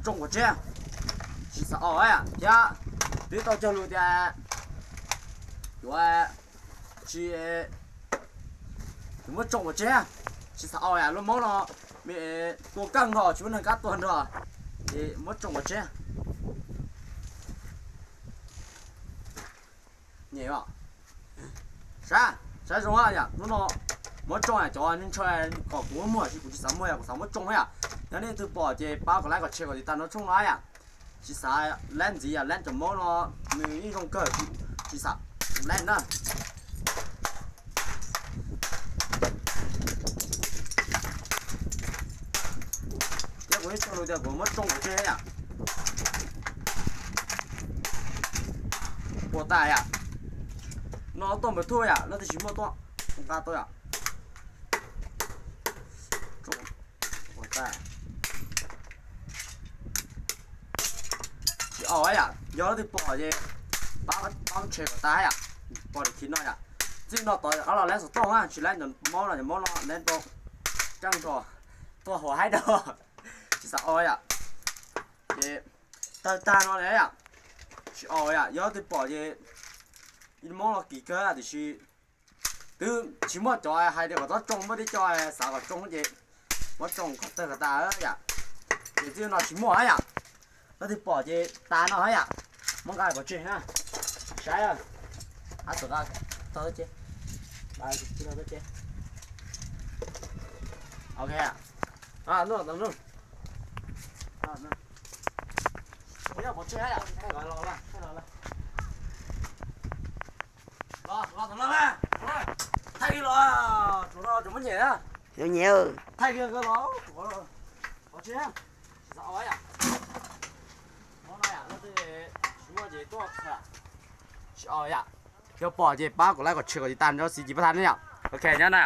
Tsoo kom tseg, tsis xav o yam thiab. Twb tau cog lus tias yuav tsis, yuav muab tsoo kom tseg, tsis xav o yam lub mob no, me tua kaj nkaus tsis muaj neeg kam tua nrog, es muab tsoo kom tseg. Nyem os, saib, saib zoo yam hnub no muab tsoo yam cov ntshaw kom kuv muag, kuv tsis xav muag yam, kuv xav muab tsoo yam. Yog nej twg pom ces pab kom like kom share kom tiv tas nrog tshooj no yam. Tsis xav lab ntxiv yam, lab cov mob no nws yeej zoo kawg, tsis xav lab na. Thiab kuv yeej tau lus tias kuv muab tsoo kom tseg yam. Puas tas yam? No tuaj npawg thuaj yam, leej twg tsis muaj tuaj nqa tuaj yam. Tsis o yam, yog leej twg pom ces pab share kom tas yam. Pom tim no yam, txij no tod rov qab los lab xov tooj na, tsis lab cov mob no, cov mob no lab tau caj nrog tuaj huam haib dua, tsis xav o yam. Ces tawg tag no li yam, tsis o yam, yog leej twg pom ces mob no kim kawg tiam sis twb tsis muaj cov hais tias kom txhob tsoo, muaj tib co xav kom tsoo ces muab tsoo kom tawg kom tas yam. Ces txij no tsis muaj yam, leej twg pom ces tas no yam, muab nqa kom tseg na. Saib, ab tug, tau tau ces, ok, los los los, thaij li los, tsuav no tsuas muab nyem na. Thaij li los, tsuav, tsis muaj ces tuaj, tsis o yam. Yog pom ces pab kom like kom share kom tiv tas nrog xib cis pab thab ne yom. Ok nyob na.